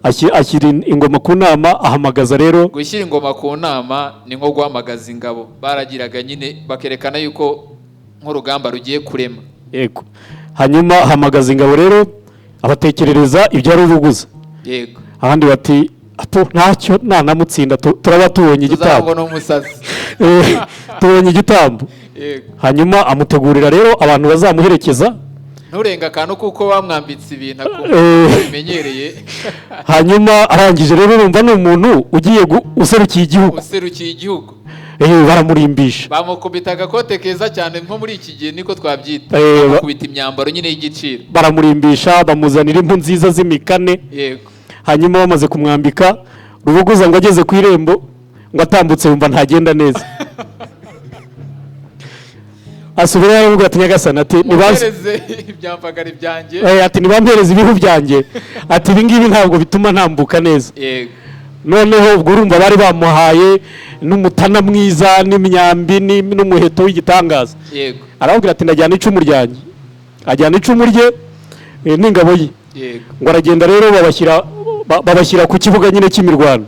Ashyira ingoma ku nama, ahamagaza rero. Gushyira ingoma ku nama ni nko guhamagaza ingabo. Baragiraga nyine bakerekana yuko nk'urugamba rugiye kurema. Yego, hanyuma ahamagaza ingabo rero, abatekerereza ibya Rubuguza. Abandi bati: "Apo, ntacyo, nanamutsinda turaba tubonye igitambo." Tuzabona umusazi. Tubonye igitambo. Hanyuma amutegurira rero abantu bazamuherekeza. Nturenga akantu kuko bamwambitse ibintu akumva bimenyereye. Hanyuma arangije rero, urumva ni umuntu ugiye userukiye igihugu. Userukiye igihugu. Baramurimbisha. Bamukubita agakote keza cyane, nko muri iki gihe niko twabyita. Bamukubita imyambaro nyine y'igiciro. Baramurimbisha, bamuzanira impu nziza z'imikane. Hanyuma bamaze kumwambika, Rubuguza ngo ageze ku irembo, ngo atambutse yumva ntagenda neza, asubirayo aravuga ati: "Nyagasani," ati, "muhereze ibyamvagari byanjye." Ati: "Nibampereze ibihu byanjye," ati: "ibi ngibi ntabwo bituma ntambuka neza." Noneho ubwo urumva bari bamuhaye n'umutana mwiza n'imyambi n'umuheto w'igitangaza. Arababwira ati: "Ndajyana icumu ryanjye." Ajyana icumu rye n'ingabo ye. Ngo aragenda rero, babashyira ku kibuga nyine cy'imirwano.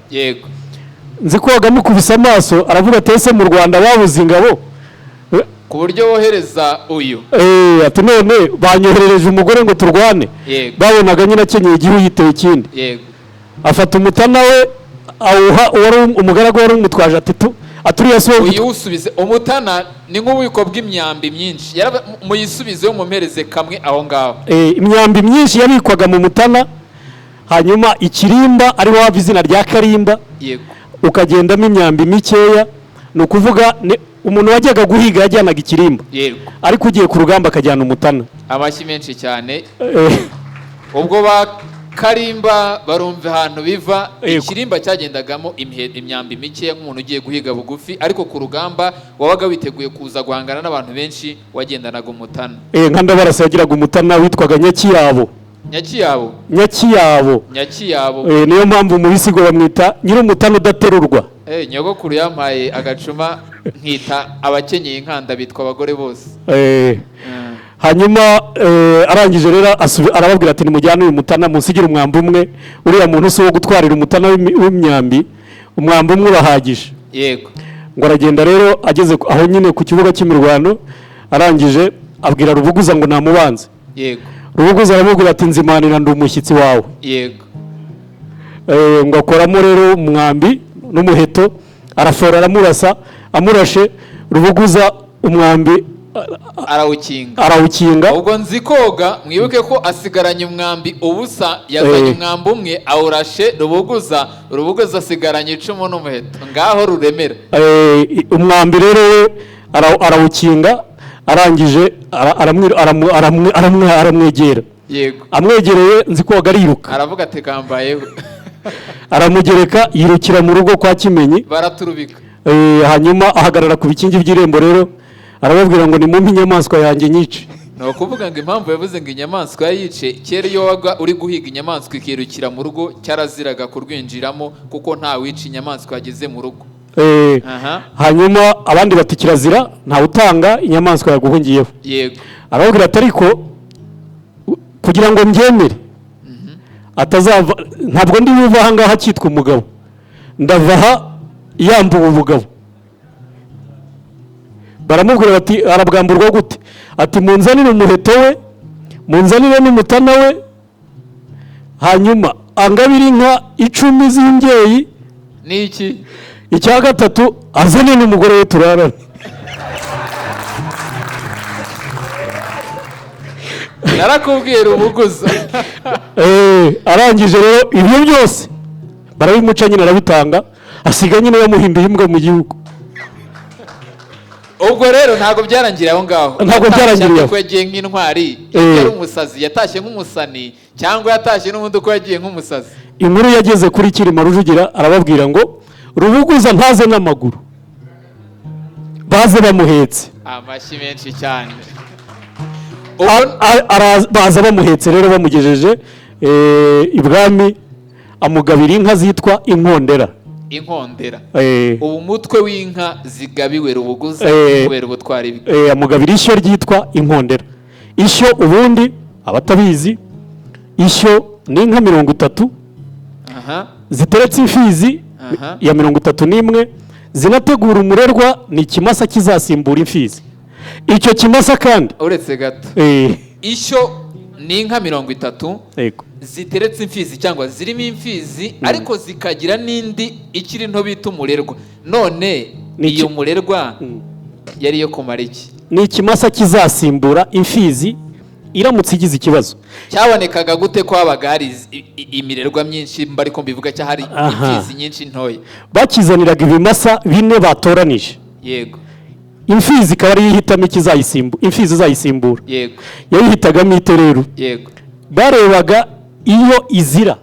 Nzi ko amukubise amaso aravuga ati: "Ese mu Rwanda babuze ingabo?" Ku buryo wohereza uyu? Ati: "None banyoherereje umugore ngo turwane." Babonaga nyine akenyeye igihu, yiteye ikindi. Afata umutana we, awuha uwari umugaragu wari umutwaje, ati: "Tu aturiya si wowe." Uyiwusubize. Umutana ni nk'ububiko bw'imyambi myinshi. Muyisubize, mumuhereze kamwe aho ngaho. Imyambi myinshi yabikwaga mu mutana, hanyuma ikirimba, ariho hava izina rya Karimba, ukagendamo imyambi mikeya. Ni ukuvuga umuntu wajyaga guhiga yajyanaga ikirimba, ariko ugiye ku rugamba akajyana umutana. Amashyi menshi cyane. Ubwo ba Karimba barumva ahantu biva. Ikirimba cyagendagamo imyambi mike, nk'umuntu ugiye guhiga bugufi, ariko ku rugamba wabaga witeguye kuza guhangana n'abantu benshi, wagendanaga umutana. Nka Ndabarasa yagiraga umutana witwaga Nyakiyabo. Nyakiyabo. Nyakiyabo. Nyakiyabo. Niyo mpamvu mu bisigo bamwita nyir'umutana udaterurwa. Nyogokuru yampaye agacuma nkita abakenyeye inkanda bitwa abagore bose. Hanyuma arangije rero arababwira ati: "Nimujyane uyu mutana, munsigire umwambi umwe. Uriya muntu si uwo gutwarira umutana w'imyambi, umwambi umwe urahagije." Ngo aragenda rero, ageze aho nyine ku kibuga cy'imirwano, arangije abwira Rubuguza ngo namubanze. Rubuguza aramubwira ati: "Nzimanira, ndi umushyitsi wawe." Ngo akoramo rero umwambi n'umuheto, arafora, aramurasa. Amurashe, Rubuguza umwambi arawukinga. Arawukinga. Ubwo nzi koga, mwibuke ko asigaranye umwambi ubusa. Yazanye umwambi umwe, awurashe Rubuguza. Rubuguza asigaranye icumu n'umuheto, ngaho ruremera. Umwambi rero we arawukinga, arangije aramwegera. Amwegereye, nzi koga ariruka. Aravuga ati: "Kambayeho." Aramugereka, yirukira mu rugo kwa Kimenyi. Baraturubika. Hanyuma ahagarara ku bikingi by'irembo rero, arababwira ngo: "Nimumpe inyamaswa yanjye nyice." Ni ukuvuga ngo impamvu yavuze ngo inyamaswa yayice, kera iyo wabaga uri guhiga inyamaswa ikirukira mu rugo, cyaraziraga kurwinjiramo, kuko nta wica inyamaswa yageze mu rugo. Hanyuma abandi bati: "Kirazira, ntawe utanga inyamaswa yaguhungiyeho." Arababwira ati: "Ariko kugira ngo mbyemere, atazava, ntabwo ndi buve aha ngaha akitwa umugabo, ndava aha yambuwe ubugabo." Baramubwira bati: "Arabwamburwa gute?" Ati: "Munzanire umuheto we, munzanire n'umutana we, hanyuma angabire inka 10 z'imbyeyi." Ni iki? Icya gatatu, azane n'umugore we turarane. Narakubwiye Rubuguza. Arangije rero ibyo byose barabimuca nyine, arabitanga, asiga nyine yamuhinduye imbwa mu gihugu. Ubwo rero ntabwo byarangiriye aho ngaho. Ntabwo byarangiriye aho. Ko yagiye nk'intwari, yari umusazi, yatashye nk'umusani, cyangwa yatashye n'ubundi uko yagiye nk'umusazi? Inkuru yageze kuri Cyilima Rujugira, arababwira ngo Rubuguza ntaze n'amaguru, baze bamuhetse. Amashyi menshi cyane. Baza bamuhetse rero, bamugejeje ibwami, amugabira inka zitwa inkondera. Inkondera. Ubu mutwe w'inka zigabiwe Rubuguza kubera ubutwari bwe. Amugabira ishyo ryitwa inkondera. Ishyo ubundi abatabizi, ishyo ni inka 30. Ziteretse imfizi ya 31, zinategura umurerwa, ni ikimasa kizasimbura imfizi. Icyo kimasa kandi Uretse gato. Ishyo ni inka 30 ziteretse imfizi cyangwa zirimo imfizi, ariko zikagira n'indi ikiri nto bita umurerwa. None Ni iyo murerwa yari iyo kumara iki? Ni ikimasa kizasimbura imfizi iramutse igize ikibazo. Cyabonekaga gute ko habaga hari imirerwa myinshi, mba ariko mbivuga, cyangwa hari imfizi nyinshi ntoya? Bakizaniraga ibimasa bine batoranije. Imfizi ikaba ariyo ihitamo imfizi izayisimbura. Yayihitagamo ite rero? Barebaga iyo izira.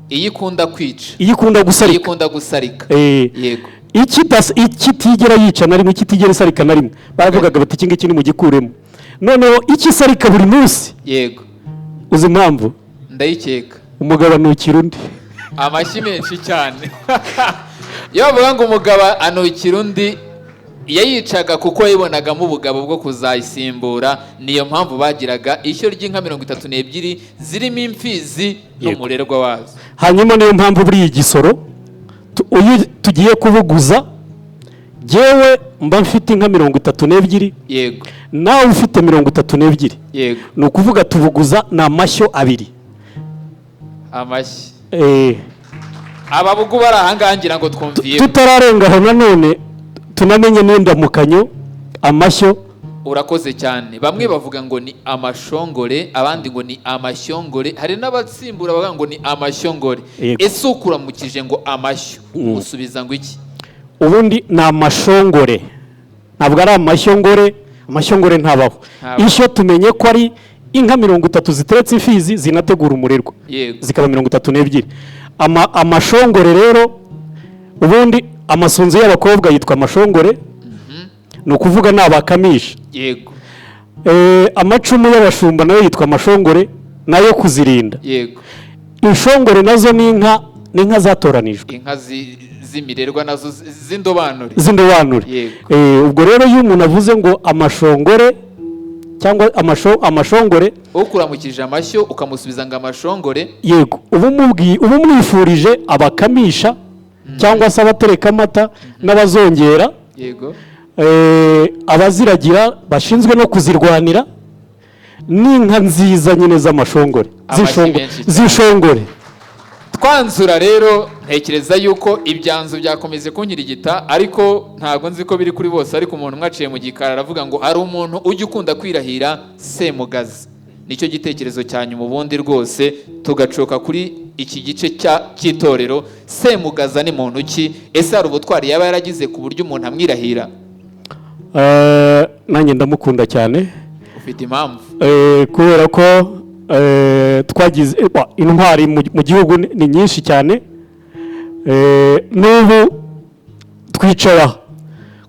Iyo ikunda kwica. Iyo ikunda Iyo gusarika. ikunda gusarika. Ikitigera yica na rimwe, ikitigera isarika na rimwe, baravugaga bati: "Iki ngiki nimugikuremo." Noneho ikisarika buri munsi. Uzi impamvu? Ndayikeka. Umugabo anukira undi. Amashyi menshi cyane. Iyo bavuga ngo umugabo anukira undi, yayicaga kuko yibonagamo ubugabo bwo kuzayisimbura. Niyo mpamvu bagiraga ishyo ry'inka 32 zirimo imfizi n'umurerwa wazo. Hanyuma niyo mpamvu buriya igisoro iyo tugiye kubuguza, jyewe mba mfite inka 32, nawe ufite 32. Ni ukuvuga tubuguza ni amashyo abiri. Amashyi. Ababugu bari ahangaha, ngira ngo twumviye. Tutararenga aho nanone, tunamenye n'indamukanyo amashyo. Urakoze cyane. Bamwe bavuga ngo ni amashongore, abandi ngo ni amashyongore, hari n'abatsimbura bavuga ngo ni amashyongore. Ese ukuramukije ngo amashyo, usubiza ngo iki? Ubundi ni amashongore, ntabwo ari amashyongore. Amashyongore ntabaho. Ntabaho. Ishyo tumenye ko ari inka 30 ziteretse imfizi zinategura umurerwa, zikaba 32. Amashongore rero, ubundi amasunzu y'abakobwa yitwa amashongore, ni ukuvuga ni abakamisha. Amacumu y'abashumba nayo yitwa amashongore, nayo kuzirinda. Inshongore nazo ni inka, ni inka zatoranijwe. Inka z'imirerwa nazo z'indobanure. Z'indobanure. Ubwo rero iyo umuntu avuze ngo amashongore cyangwa amashongore, Ukuramukije amashyo ukamusubiza ngo amashongore. Yego, uba umubwiye, uba umwifurije abakamisha cyangwa se abatereka amata n'abazongera, abaziragira bashinzwe no kuzirwanira, n'inka nziza nyine z'amashongore. Amashyi menshi cyane. Z'inshongore. Twanzura rero, ntekereza yuko ibyanzu byakomeze kunkirigita, ariko ntabwo nzi ko biri kuri bose. Ariko umuntu umwe aciye mu gikari aravuga ngo hari umuntu ujya ukunda kwirahira Semugaza. Nicyo gitekerezo cya nyuma, ubundi rwose tugacoka kuri iki gice cy'itorero. Semugaza ni muntu ki? Ese hari ubutwari yaba yaragize ku buryo umuntu amwirahira? Nanjye ndamukunda cyane. Ufite impamvu. Kubera ko twagize intwari mu gihugu ni nyinshi cyane. N'ubu twicara aha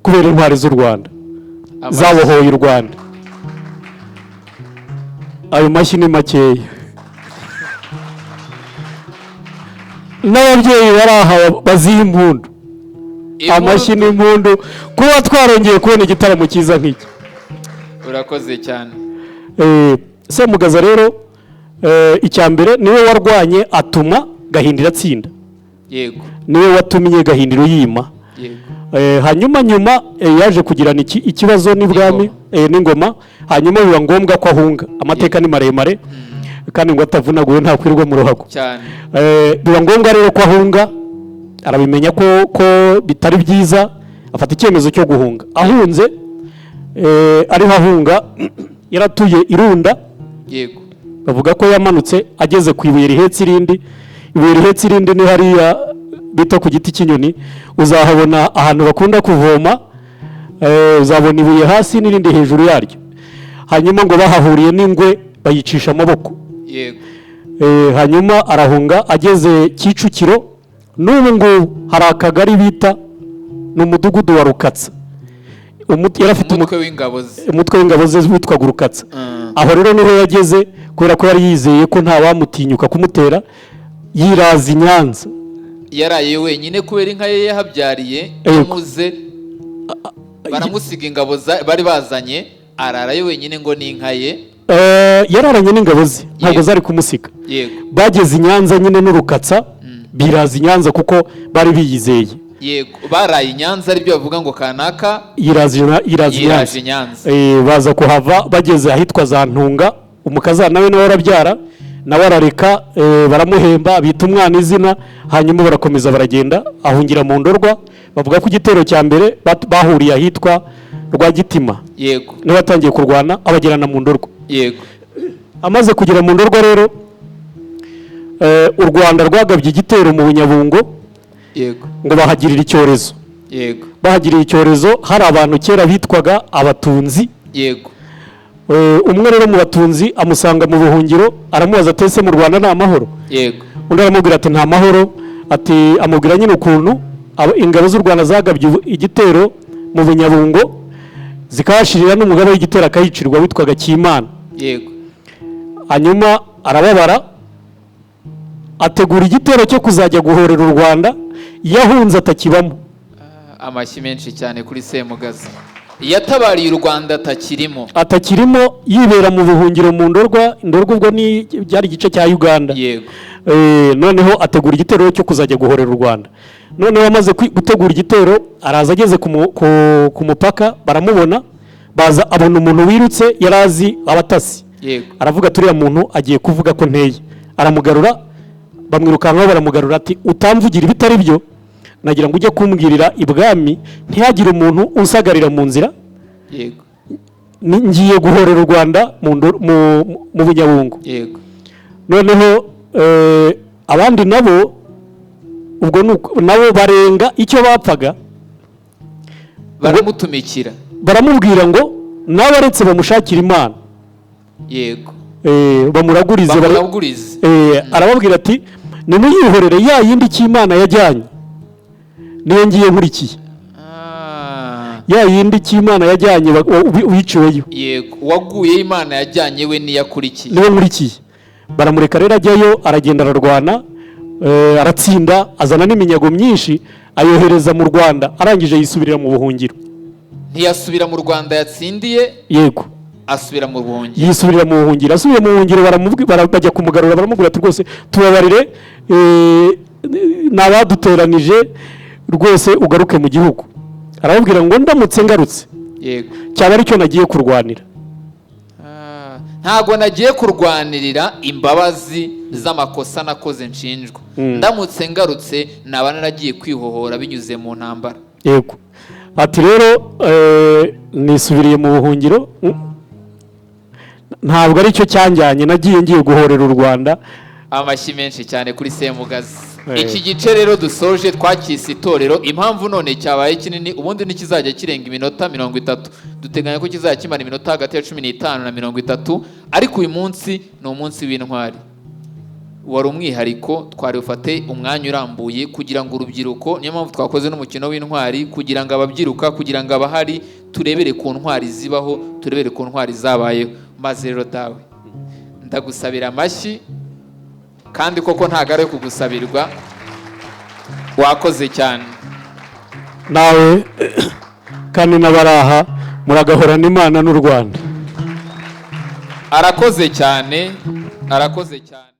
kubera intwari z'u Rwanda Amashyi. zabohoye u Rwanda. Ayo mashyi ni makeya. N'ababyeyi bari aha baziha impundu. Amashyi n'impundu kuba twarongeye kubona igitaramo cyiza nk'iki. Urakoze cyane. Semugaza rero, icya mbere niwe warwanye atuma Gahindiro atsinda. Niwe watumye Gahindiro yima. Hanyuma nyuma yaje kugirana ikibazo n'ibwami, n'ingoma, hanyuma biba ngombwa ko ahunga. Amateka ni maremare, kandi ngo atavunaguye ntakwirwa mu ruhago. Biba ngombwa rero ko ahunga, arabimenya ko bitari byiza, afata icyemezo cyo guhunga. Ahunze, ariho ahunga, yaratuye irunda. Bavuga ko yamanutse ageze ku ibuye rihetse irindi. Ibuye rihetse irindi ni hariya bita ku giti cy'inyoni, uzahabona ahantu bakunda kuvoma, uzabona ibuye hasi n'irindi hejuru yaryo. Hanyuma ngo bahahuriye n'ingwe bayicisha amaboko. Hanyuma arahunga, ageze Kicukiro, n'ubu ngubu hari akagari bita, ni umudugudu wa Rukatsa. Yari afite Umutwe w'ingabo ze. Umutwe w'ingabo ze witwaga Urukatsa. Aho rero niho yageze, kubera ko yari yizeye ko nta wamutinyuka kumutera, yiraza i Nyanza. Yaraye wenyine kubera inka ye yahabyariye. Yamuze baramusiga, ingabo bari bazanye, ararayo wenyine ngo ni inka ye. Yararanye n'ingabo ze, ntabwo zari kumusiga. Bageze i Nyanza nyine n'Urukatsa. Biraza i Nyanza kuko bari biyizeye. Yego, baraye i Nyanza, aribyo bavuga ngo kanaka yiraza yiraza i yiraje Nyanza. I Nyanza. Baza kuhava bageze ahitwa za Ntunga. Umukazana we nawe arabyara, nawe arareka, baramuhemba, bita umwana izina, hanyuma barakomeza baragenda, ahungira mu Ndorwa. Bavuga ko igitero cya mbere bahuriye ahitwa Rwagitima, niwe watangiye kurwana, abagerana mu Ndorwa. Amaze kugera mu Ndorwa rero, u Rwanda rwagabye igitero mu Bunyabungo, ngo bahagirire icyorezo. Bahagiriye icyorezo, hari abantu kera bitwaga abatunzi. Umwe rero mu batunzi amusanga mu buhungiro, aramubaza ati: "Ese mu Rwanda ni amahoro?" Undi aramubwira ati: "Nta mahoro." Ati, amubwira nyine ukuntu ingabo z'u Rwanda zagabye igitero mu Bunyabungo, zikahashirira, n'umugaba w'igitero akayicirwa witwaga Kimana. Hanyuma arababara, ategura igitero cyo kuzajya guhorera u Rwanda yahunze atakibamo. Amashyi menshi cyane kuri Semugaza, yatabariye u Rwanda atakirimo. Atakirimo, yibera mu buhungiro mu Ndorwa. Ndorwa ubwo ni byari igice cya Uganda. Noneho ategura igitero cyo kuzajya guhorera u Rwanda. Noneho amaze gutegura igitero, araza, ageze ku mupaka baramubona, baza abona umuntu wirutse, yari azi abatasi. Aravuga ati: "Uriya muntu agiye kuvuga ko nteye." Aramugarura, bamwirukankaho, baramugarura, ati: "Utamvugira ibitari byo, nagira ngo ujye kumbwirira ibwami ntihagire umuntu unsagarira mu nzira. Ngiye guhorera u Rwanda mu Bunyabungo." Noneho abandi nabo ubwo nabo barenga icyo bapfaga. Baramutumikira. Baramubwira ngo nawe aretse bamushakire Imana. Bamuragurize. Bamuragurize. Arababwira ati: "Nimuyihorere, ya yindi cy'Imana yajyanye niyo ngiye nkurikiye." Ya yindi cy'Imana yajyanye wiciweyo. Yego, uwaguye Imana yajyanye we niyo akurikiye. Niwe nkurikiye. Baramureka rero ajyayo, aragenda, ararwana, aratsinda, azana n'iminyago myinshi, ayohereza mu Rwanda. Arangije yisubirira mu buhungiro. Ntiyasubira mu Rwanda yatsindiye? Yego. Asubira mu buhungiro. Yisubirira mu buhungiro. Asubiye mu buhungiro, bajya kumugarura, baramubwira ati: "Rwose tubabarire, ni abaduteranije, rwose ugaruke mu gihugu." Arababwira ngo: "Ndamutse ngarutse, cyaba aricyo nagiye kurwanira." Ah, ntabwo nagiye kurwanirira imbabazi z'amakosa nakoze nshinjwa. Ndamutse ngarutse, naba naragiye kwihohora binyuze mu ntambara. Yego. Ati rero nisubiriye mu buhungiro, ntabwo aricyo cyanjyanye, nagiye ngiye guhorera u Rwanda. Amashyi menshi cyane kuri Semugazi. Iki gice rero dusoje twakise itorero. Impamvu none cyabaye kinini, ubundi ntikizajya kirenga iminota 30. Duteganya ko kizajya kimara iminota hagati ya 15 na 30, ariko uyu munsi ni umunsi w'intwari, wari umwihariko, twari bufate umwanya urambuye kugira ngo urubyiruko, niyo mpamvu twakoze n'umukino w'intwari, kugira ngo ababyiruka, kugira ngo abahari turebere ku ntwari zibaho, turebere ku ntwari zabayeho. Maze rero dawe, ndagusabira amashyi, kandi koko ntabwo ari ayo kugusabirwa, wakoze cyane. Nawe kandi n'abaraha, muragahorana Imana n'u Rwanda. Arakoze cyane, arakoze cyane.